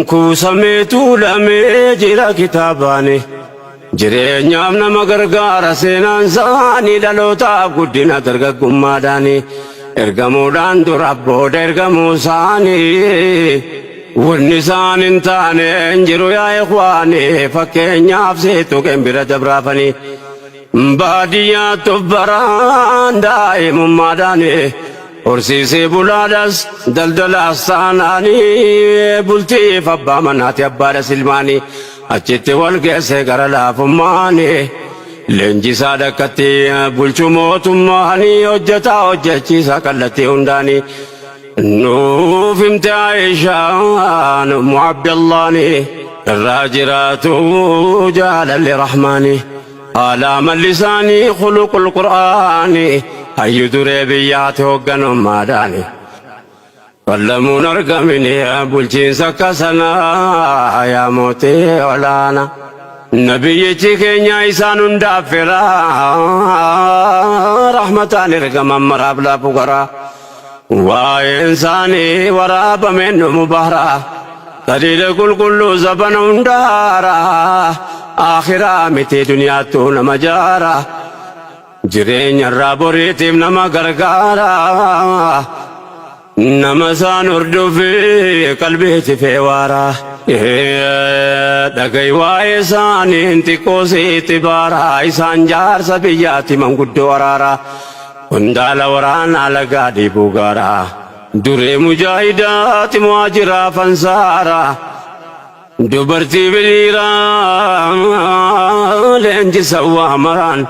Kuusamee tuulamee jira kitaabaani. Jireenyaaf nama gargaara seenaan isaanii dhalootaaf guddina dargaggummaadhaani. Ergamuudhaan dura booda ergamuu isaanii. Wanni isaan hin taane hin jiru yaa ikhwaani fakkeenyaaf seetu bira dabraafanii. Baadiyyaatti of baraan daa'imummaadhaani. Horsiisee bulaadhas daldalaas taanaanii bultiif abbaa manaati abbaadhas ilmaanii achitti wal geesse gara laafummaanii leenjisaa dhakkatti bulchu mootummaanii hojjetaa hojjechiisaa kallattii hundaanii nuuf himte Aayishaan Ummu Abdallaani irraa jiraatu jaalalli rahmaanii. Haala amalli isaanii khuluqul qur'aani hayyu duree biyyaati hoogganummaadhaani. Fallamuun argamini bulchiinsa akka sanaa yaa mootii olaana. Nabiyyichi keenya isaan hundaaf fira rahmataan ergaman maraaf laafu garaa. Waa'een isaanii waraabameen dhumu bahraa. Taliila qulqulluu zabana hundaara. Akhiraa miti duniyaattuu nama jaara. Jireenya irraa boriitiif nama gargaara. Nama isaan hordofee qalbiitti feewaara. Dhaga'i waa'ee isaaniin xiqqoo sitti baara. Isaan jaarsa biyyaatti manguddoo araara. Qondaala waraanaa lagaa dhiibuu gaara. Duree mujaahidaati muhaajiraa fansaara. Dubartii biliiraa leenjisa waa maraan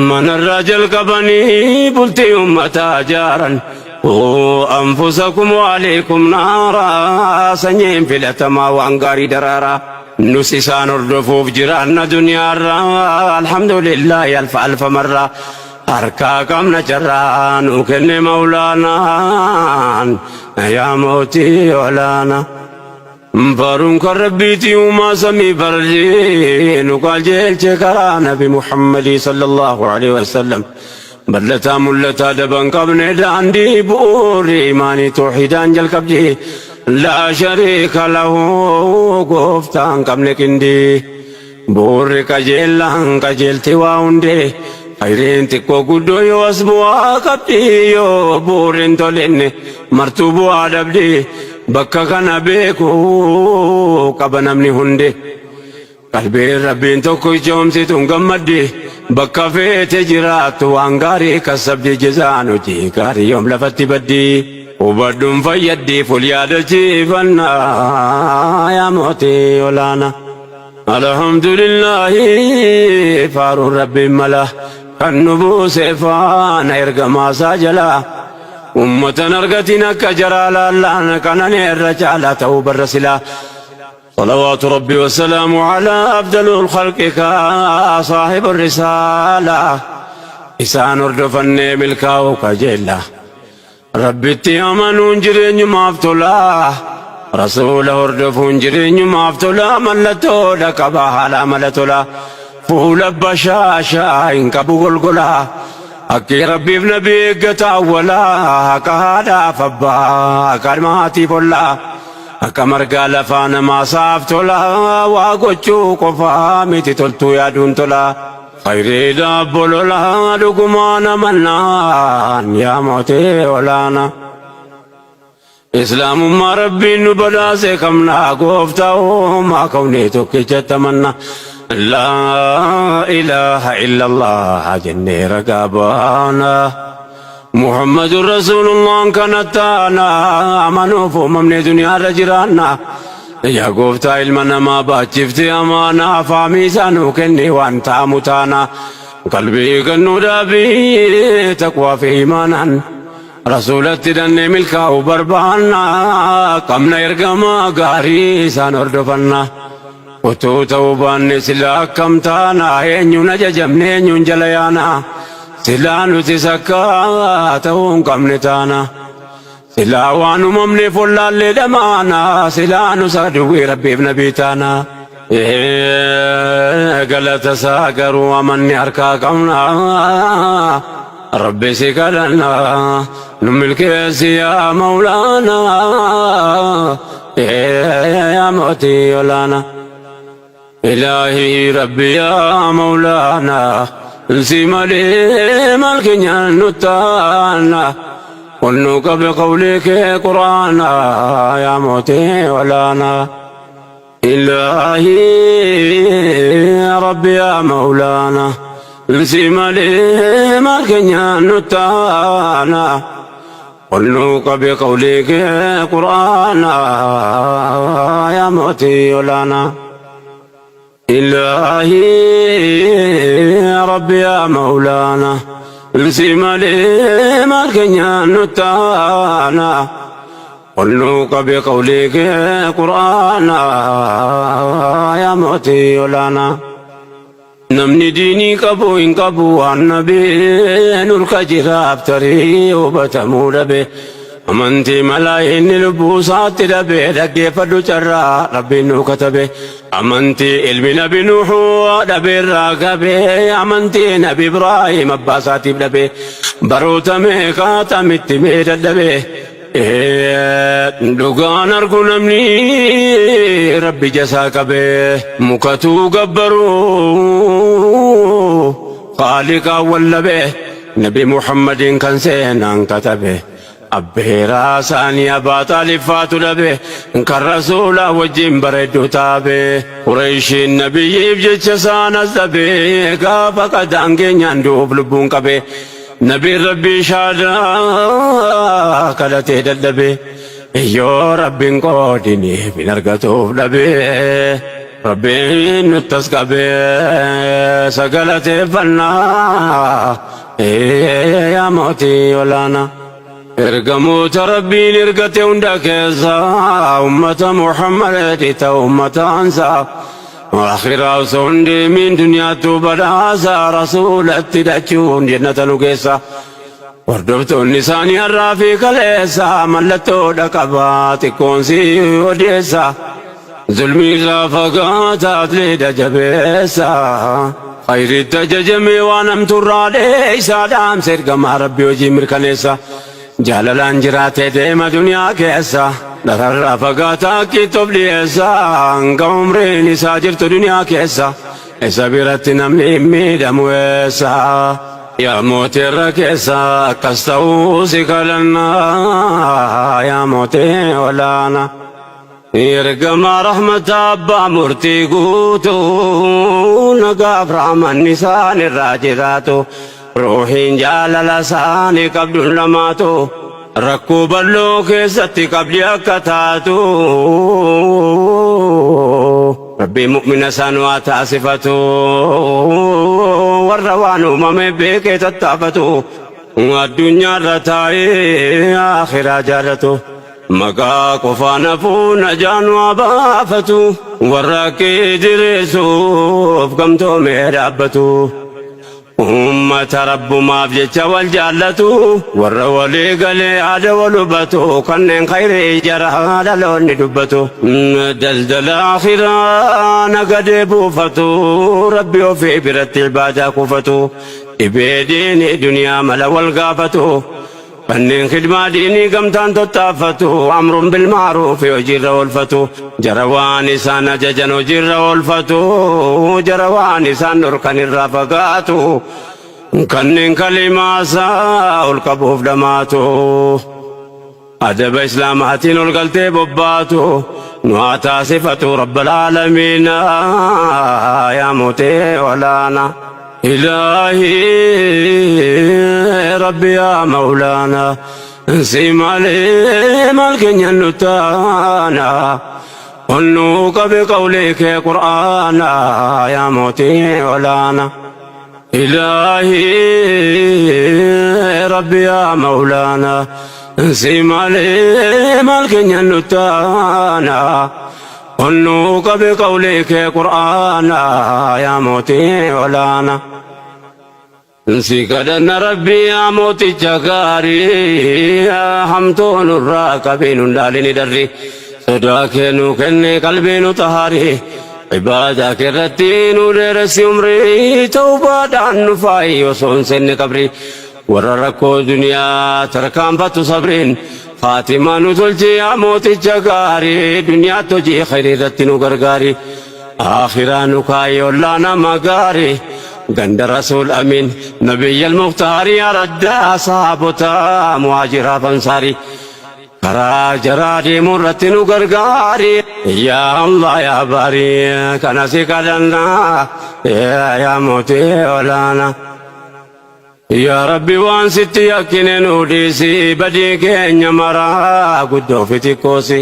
manarraa jalqabanii bultii uummataa jaaran. Anfusakum waaleekum naaraa sanyiin filatamaa waan gaarii daraaraa. Nus isaan hordofuuf jiraanna duniyaarraa alhamdulillaahi alfa alfa marraa. Harkaa qabna carraa nu kenne maulaanaan yaa mootii olaanaa. Faaruun kan rabbiitii uumaa samii bardii nu qajeelche karaa nabi Muhammadii sallallahu alaihi wasallam. Bal'ataa mul'ataa daban qabne daandii bu'uurri imaanii toohidaan jalqabdi. Laa shariika lahu gooftaan qabne qindii. Bu'uurri qajeellaan qajeelti waa hundee. Khayriin xiqqoo guddoo yoo as bu'aa qabdi yoo bu'uurri hin tolinne martuu bu'aa dhabdi. Bakka kana beeku qaba namni hundi. Qalbiin rabbiin tokko ijoomsituun gammaddi. Bakka feete jiraattu waan gaarii kassabdi jezaan hojii gaarii yoom lafatti baddi. Hubadhuun fayyaddi ful yaadachiifannaa yaa mootii olaanaa. Alhamdulillahi faaruun rabbiin mala kan nu buuse faana ergamaasaa jalaa. Ummatan argatiin akka jaraa laallaan kanan irra caalaa ta'uu barra silaa. صلوات ربي وسلامه على أفضل الخلق صاحب الرسالة إسان hordofannee milkaa'uu kajeella. Rabbitti amanuun jireenyumaaf tola. Rasuula hordofuun jireenyumaaf tola. Mallattoodha qaba haala amala tola. Fuula bashaashaa hin qabu golgola. Akki rabbiif nabi eeggata awwala. Akka haadhaaf abbaa akka maatiif ollaa. Akka margaa lafaa namaa saaf tola. Waa gochuu qofaa miti toltuu yaaduun tola. Khayriidha bololaa dhugumaan amannaan yaa mootii olaanaa. Islaamummaa rabbiin nu badhaase qabnaa gooftaa uumaa kawnee tokkichatti amanna. Laa ilaaha illallah jennee ragaa baana. Muhammadun Rasuulullaan kana taana amanuuf uumamne duniyaarra jiraanna. Yaa gooftaa ilma namaa baachifte amaanaa faamii isaa nuu kenne waan ta'amu taana. Qalbii kennuu dhaabii taqwaa fi imaanaan. Rasuulatti dannee milkaa'uu barbaanna. Qabna ergamaa gaarii isaan hordofanna. Utuu ta'uu baanne silaa akkam taana eenyuun ajajamne eenyuun jala yaana. Silaa nutis akka ta'uu hin qabne taana. Silaa waan uumamneef wallaallee dhamaana. Silaa nus aduwwii rabbiif nabii taana. Galata isaa garuu amanni harkaa qabna. Rabbi si kadhanna nu milkeessi yaa Mawlaana. Yaa mootii olaanaa. Ilaahii Rabbi yaa Mawlaanaa si malee maal keenyaan nu taana ol nu qabe qawlii kee quraanaa yaa mootii olaanaa. Ilaahii Rabbi yaa Mawlaanaa si malee maal keenyaan nu taana ol nu qabe qawlii kee quraanaa yaa mootii olaanaa. Ilaahii Rabbi yaa Mawlaana si malee maal keenyaan nu taana ol nu qabe qawlii kee quraana yaa mootii olaanaa. Namni diinii qabu hin qabu waan nabee nurka jiraaf tarii hubatamuu dhabe. Amantii malaa inni lubbuu isaatti dhabe dhaggeeffadhu carraa Rabbiin nu katabe. Amantii ilmi nabi Nuuhuu dhabeerraa qabe amantii nabi Ibraahim abbaa isaatiif dhabe. Baroota meeqaa tamitti mee dadhabe. Dhugaan argu namni Rabbi jasaa qabe mukatuu gabbaruu Khaaliqaa wallabe Nabi Muhammadiin kan seenaan katabe abbeeraa isaanii Abaa Xaalib faatu dhabe kan rasuulaa wajjin bareeddu taabe Qureeshiin nabiyyiif jecha isaan as dhabe gaafa qadaan keenyaan du'uuf lubbuun qabe Nabiin Rabbii shaadaa kadhatee dadhabe yoo Rabbiin qoodiniif hin argatuuf dhabe Rabbiin nuttas qabe sagalateeffannaa yaa mootii olaanaa. Ergamoota Rabbiin ergate hunda keessa ummata Muhammad ta'u ummataansa. Akhiraa osoo hin deemin duniyaattu badhaasa rasuulatti hidhachuun jannata nu geessa. Hordoftoonni isaanii har'aa fi kaleessa mallattoodha qaba xiqqoon si odeessa. Zulmii irraa fagaata atleeta jabeessa. Khayritti ajajamee waan hamtuurraa dheeysa dhaamsa ergamaa Rabbii hojii mirkaneessa. Jaalalaan jiraatee deema duniyaa keessa. Dhararraa fagaataa akkiitti of dhiyeessa. Hanga umriin isaa jirtu duniyaa keessa. Isa biratti namni hin miidhamu eessa. Yaa mootii irra keessa akkas ta'uu si kadhanna. Yaa mootii olaana. Ergamaa rahmata abbaa murtii guutuu nagaaf rahmanni isaan irraa jiraatu ruuhiin jaalala isaanii qabduun lamaatu rakkoo bal'oo keessatti qabdi akka taatu Rabbiin mu'mina isaan waa taasifatu warra waan uumame beekee tattaafatu addunyaarra taa'ee akhiraa jaallatu. Maqaa qofaan hafuu najaa nu haa baafatu warra haqqii diriirsuuf gamtoomee dhaabbatu. Ummata rabbumaaf jecha wal jaallatu warra walii galee yaada wal hubatu kanneen khayrii jara dhaloonni dubbatu. Daldala akhiraa nagadee buufatu rabbi ofii biratti ibaadaa kuufatu dhibee diinii duniyaa mala wal gaafatu. Kanneen khidmaa diinii gamtaan tottaaffatu, amrun bil ma'ruufi hojiirra oolfatu, jara waan isaan ajajan hojiirra oolfatu, jara waan isaan dhorkan irraa fagaatu, kanneen kalimaa isaa ol qabuuf dhamaatu, adaba islaamaatiin ol galtee bobbaatu, nu haa taasifatu rabbal aalamiina yaa mootii olaanaa. Ilaahii Rabbi yaa Mawlaana si malee maal keenya nu taana ol nuu qabe qawlii kee qur'aana yaa mootii olaana. Ilaahii Rabbi yaa Mawlaana si malee maal keenya nu taana Ol nuu qabi qawlii kee qur'aana yaa mootii olaana. Si kadhanna rabbii yaa mooticha gaarii hamtuu nurraa qabii nun dhaalini darri sodaa kee nuu kenni qalbii nu xahaari ibaadaa kee irratti nu dheeressi umrii tawbaadhaan nu faayi osoo hin seenne qabrii warra rakkoo duniyaa tarkaanfatu sabriin. Khaatimaa nu tolchi yaa mooticha gaarii, duniyaatti hojii khayrii irratti nu gargaari. Aakhiraa nu kaayi ollaa nama gaarii, ganda Rasuul Amiin Nabiyyal Muktaarii, araddaa sahaabotaa muhaajiraaf ansaarii. Karaa jaraa deemuu irratti nu gargaari. Yaa Allah yaa baarii kana si kadhannaa yaa mootii olaanaa. Yaa Rabbi waan sitti yakkine nu dhiisi, badii keenya maraa guddoo fi xiqqoosi.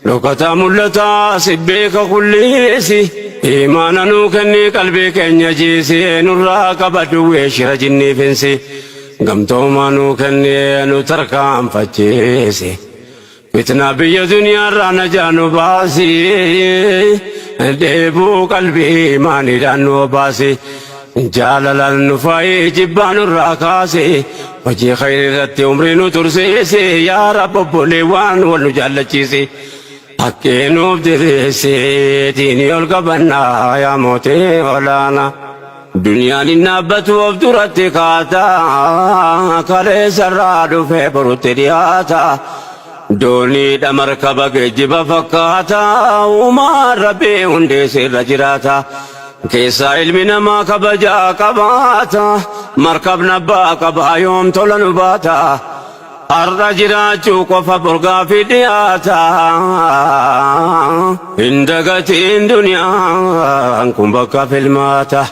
Dhokataa mul'ataa si beeka kulliisi. Imaana nuu kennii qalbii keenya jiisi, nurraa qaba duwwee shira jinnii finsi. Gamtoomaa nuu kennee nu tarkaanfachiisi. Fitnaa biyya duniyaarraa najaa nu baasi. Dheebuu qalbii imaaniidhaan nu obaasi. Jaalalaan nu faayi jibbaa nurraa kaasi. Hojii khayrii irratti umrii nu tursiisi. Yaa Rabbi obboleewwan wal nu jaallachiisi. Haqqii nuuf diriirsi diinii ol qabannaa yaa mootii olaanaa. Duniyaan hin dhaabbatu of duratti kaata, kaleessarraa dhufee borutti dhiyaata. Dooniidha markaba geejjiba fakkaata, uumaan rabbii hundeesse irra jiraata. Keessaa ilmi namaa kabajaa qabaata, markabni abbaa qabaa yoom tola nu baata. Har'a jiraachuu qofa borgaafi dhiyaata. Hin dagatiin duniyaan kun bakka filmaata.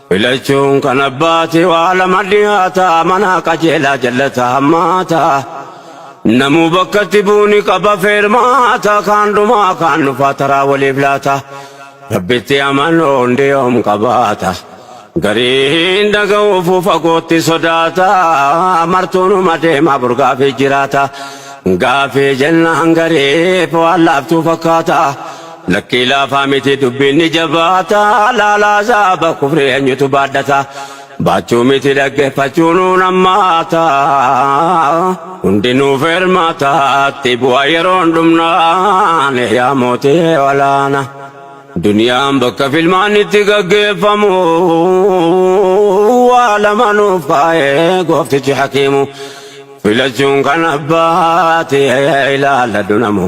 Filachuun kan abbaati waa lama dhiyaata. Mana qajeelaa jallata hammaata. Namuu bakkatti buuni qaba feermaata. Kaan dhumaa kaan dhufaa taraa waliif laata. Rabbitti amanuu hundi yoom qabaata. Gariin dhaga'uufu fagootti sodaata. Martuunuma deemaa burgaafii jiraata. Gaafii jennaan gariif waan laaftuu fakkaata. Lakkii laafaa miti dubbiin ni jabaata. Laalaa zaaba kufrii eenyutu baadhata. Baachuu miti dhaggeeffachuu nuun hammaata. Hundinuu feermaata. Itti bu'a yeroon dhumnaan yaa mootii olaana. Duniyaan bakka filmaan itti gaggeeffamu, waa lama nuuf kaa'ee gooftichi hakiimu. Filachuun kan abbaati ilaalladhu namu.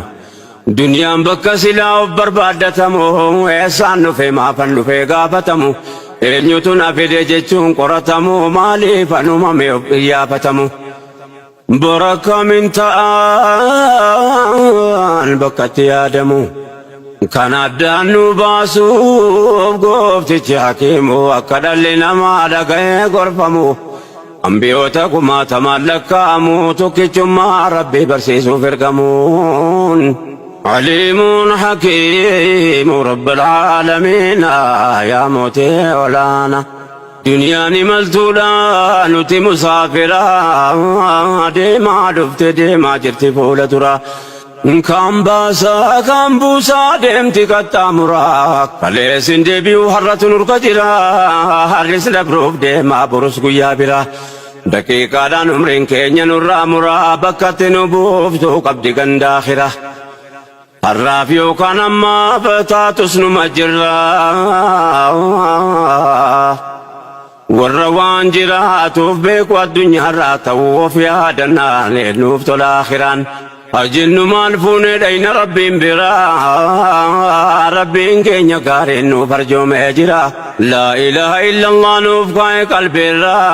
Duniyaan bakka silaa of barbaaddatamu, eessaan dhufe maafan dhufe gaafatamu. Eenyutu na fide jechuun qoratamu, maaliif an uumame of iyyaafatamu. Bora kamin ta'an bakkatti yaadamu. Kan addaan nu baasuuf gooftichi hakiimu, akka dhalli namaa dhaga'ee gorfamu. Ambiyoota kumaatamaan lakkaa'amu tokkichummaa Rabbii barsiisuuf ergamuun. Aliimuun hakiimu Rabbil aalamiina yaa mootii olaana. Duniyaan imaltuudha nuti musaafira, deemaa dhufte deemaa jirti fuula dura. Kaan baasaa kaan buusaa deemti qaxxaamuraa. Kaleessin deebi'u har'atu nurka jira. Har'is dabruuf deemaa borus guyyaa bira. Daqiiqaadhaan umriin keenya nurraa muraa, bakkatti nu buuftu qabdi gandaakhira. Har'aaf yookaan ammaaf taatus numa jirra. Warra waan jiraatuuf beeku addunyaarraa ta'uu of yaadannaan nuuf tola akhiraan. Ajinnu maal fuunee dhayna rabbiin biraa. Rabbiin keenya gaariin nuuf arjoomee jira. Laa ilaaha illallah nuuf kaa'e qalbiirraa.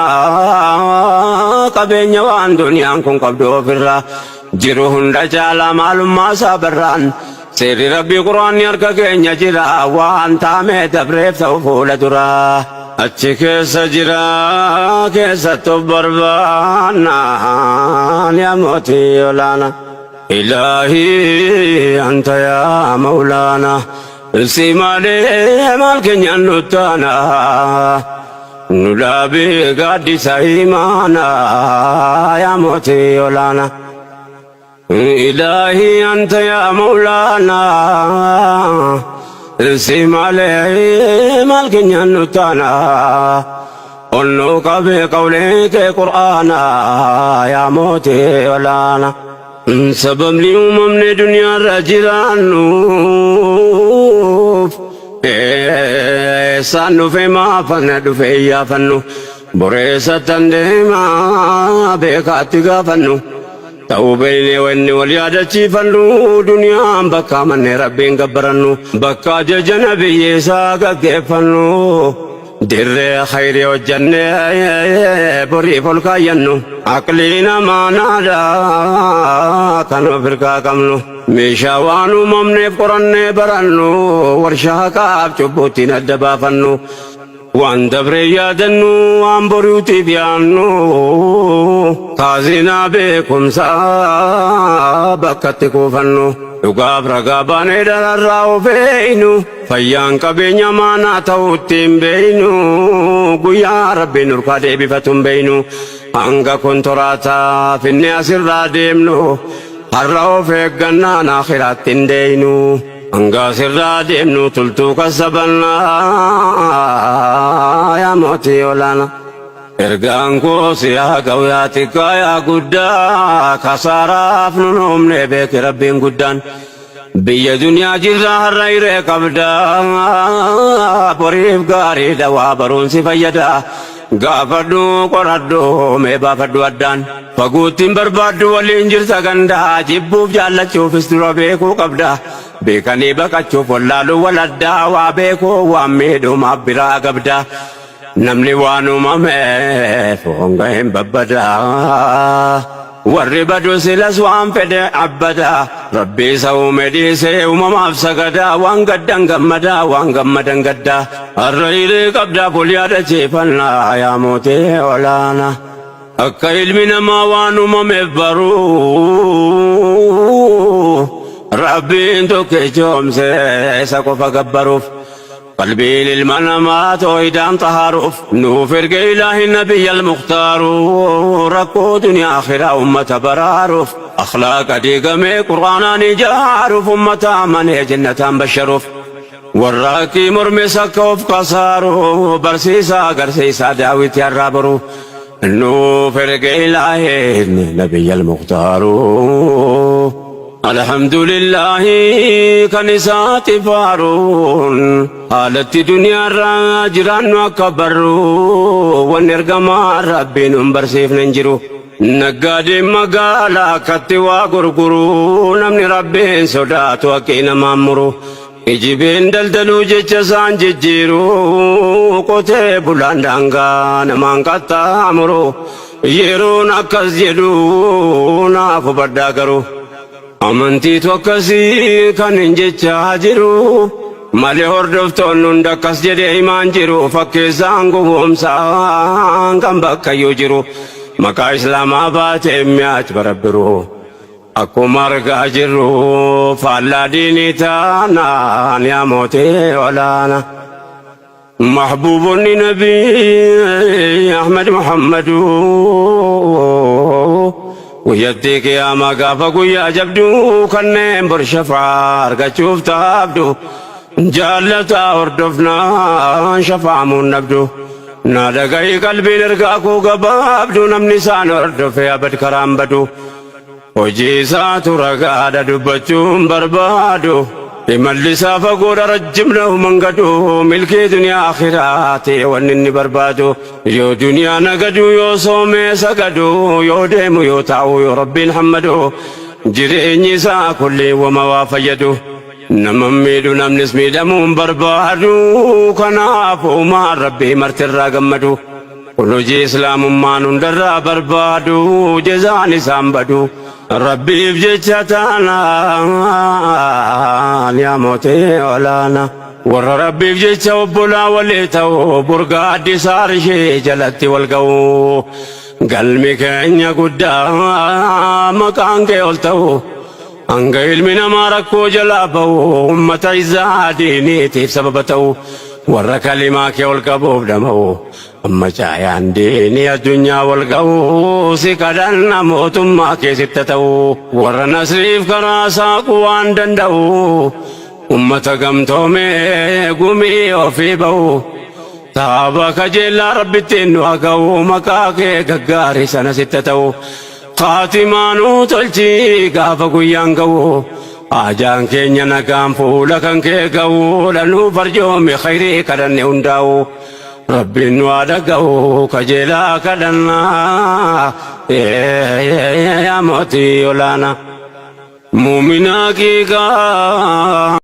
Qabeenya waan duniyaan kun qabdu ofirraa. Jiru hunda caalaa maalummaa isaa barraan, seerri Rabbii Qur'aanni harka keenya jira, waan taamee dabreef ta'u fuula duraa. Achi keessa jira keessatti of barbaannaan yaa mootii olaana. Ilaahii anta yaa mawlaana, si malee maal keenyaan nuttaana. Nu dhaabee gaaddisa imaana yaa mootii olaana. Ilaahii anta yaa mawlaana, si malee maal keenyaan nuttaana. Onnuu qabee qawlee kee Qur'aana yaa mootii olaana. Sababni uumamne duniyaarra jiraannuuf, eessaan dhufe maafana dhufe iyyaafannu, boreessattan deemaa beekaatti gaafannu. Ta'uu beeynee wanni wal yaadachiifannu duniyaan bakka amannee Rabbiin gabbarannu bakka ajaja nabiyyi isaa gaggeeffannu dirree khayrii hojjannee boriif ol kaayyannu aqliin amaanaadha kan of hirkaa qabnu meeshaa waan uumamneef qorannee barannu warshaa haqaaf cubbuuttiin adda baafannu Waan dabre yaadannu waan boriutiif yaannu kaazinaa beekumsaa bakkatti kuufannu dhugaaf ragaa baanee dhararraa of eeynu fayyaan qabeenya maanaa ta'utti hin beeynu guyyaa rabbiin nurkaa deebifatu hin beeynu hanga kontoraataa finne asirraa deemnu har'a of eeggannaan akhiraatti hin deeynu. Hanga asirraa deemnu tultuu kassabannaa yaa mootii olaana. Ergaan koo si haa ga'u yaa xiqqaa yaa guddaa kasaaraaf nun uumne beeki rabbiin guddaan. Biyya duniyaa jirraa har'a hiree qabda boriif gaariidha waa baruun si fayyada. Gaafadhu qoradhu mee baafadhu addaan. Fagootti hin barbaaddu waliin jirta gandaa jibbuuf jaallachuufis dura beekuu qabda. Beekanii baqachuuf wallaaluu wal addaa waa beekuu waan miidhumaaf biraa gabda. Namni waan uumameef honga hin babbadaa. Warri badu silas waan fedhe abbada. Rabbi isa uume dhiisee uumamaaf sagada. Waan gaddan gammada waan gammadan gadda. Har'a hiree qabdaa ful yaadachiifannaa yaa mootii olaanaa. Akka ilmi namaa waan uumameef baru Rabbiin tokkichoomse isa qofa gabbaruuf qalbiin ilma namaa toohidaan xahaaruuf nuuf erge ilaahi nabiyya almuktaaru rakkoo duniyaa akhiraa ummata baraaruuf akhlaaqa diigamee qur'aanaan ijaaruuf ummata amanee jannataan basharuuf warra haqqii mormes akka of kasaaru barsiisaa agarsiisaa daawiti har'aa boru nuuf erge ilaahin nabiyya almuktaaru alhamdulillahi kan isaati faaruun haalatti duniyaarraa jiraannu akka barru wanni ergamaa rabbiin nun barsiifne hin jiru. Naggaadeen magaalaa akkatti waa gurguru namni rabbiin sodaatu haqqii namaan muru. Ijibeen daldaluu jecha isaan jijjiiru qotee bulaan daangaa namaan qaxxaamuru yeroon akkas jedhu naaf hubadhaa garuu amantiitu akkasii kan hin jechaa jiru malee hordoftoonni hunda akkas jedhee himaan jiru fakkeessaan gowwoomsaan kan bakkayyuu jiru maqaa islaamaa baatee mi'aach barabbiru. Akkuma argaa jirru faallaa diinii taanaan yaa mootii olaana. Mahbuubonni Nabii Ahmad Muhammadu guyyattii qiyaamaa gaafa guyyaa jabduu kanneen bor shafaa argachuuf taabdu jaallataa hordofnaan shafaamuun dhabdu. Na dhaga'i qalbiin ergaa koo gabaabdu namni isaan hordofe abad karaan badu. Hojii isaatu ragaadha dubbachuun barbaadu. Imalli isaa fagoodha rajjimna mangadu. Milkii duniyaa akhiraati wanni inni barbaadu. Yoo duniyaa nagadu yoo soomee sagadu. Yoo deemu yoo taa'u yoo rabbiin hammadu. Jireenyi isaa kulli wama waa fayyadu. Nama miidhu namnis miidhamuun barbaadu. Kanaaf uumaan rabbii martirraa gammadu. Kun hojii islaamummaan hundarraa barbaadu jezaan isaan badu. Rabbiif jecha taanaan yaa mootii olaana. Warra Rabbiif jecha obbolaa walii ta'u burga addisa arshii jalatti wal ga'u. Galmi keenya guddaa maqaan kee ol ta'u. Hanga ilmi namaa rakkoo jalaa ba'u ummata izzaa diiniitiif sababa ta'u warra kalimaa kee ol qabuuf dhama'u amma caayaan diinii addunyaa wal ga'u si kadhanna mootummaa keessitta ta'u warra nasriif karaa saaquu waan danda'u ummata gamtoomee gumii ofii ba'u taaba kajeellaa rabbittiin nu haa ga'u maqaa kee gaggaarii sana sitta ta'u Khaatimaa nuu tolchi gaafa guyyaan ga'u Haajaan keenya nagaan fuula kan kee ga'u Dhanuu farjoomi khayrii kadhanne hundaa'u Rabbiin nu haa dhaga'u kajeelaa kadhannaa. Yaa mootii olaanaa. Muuminaa kiikaa.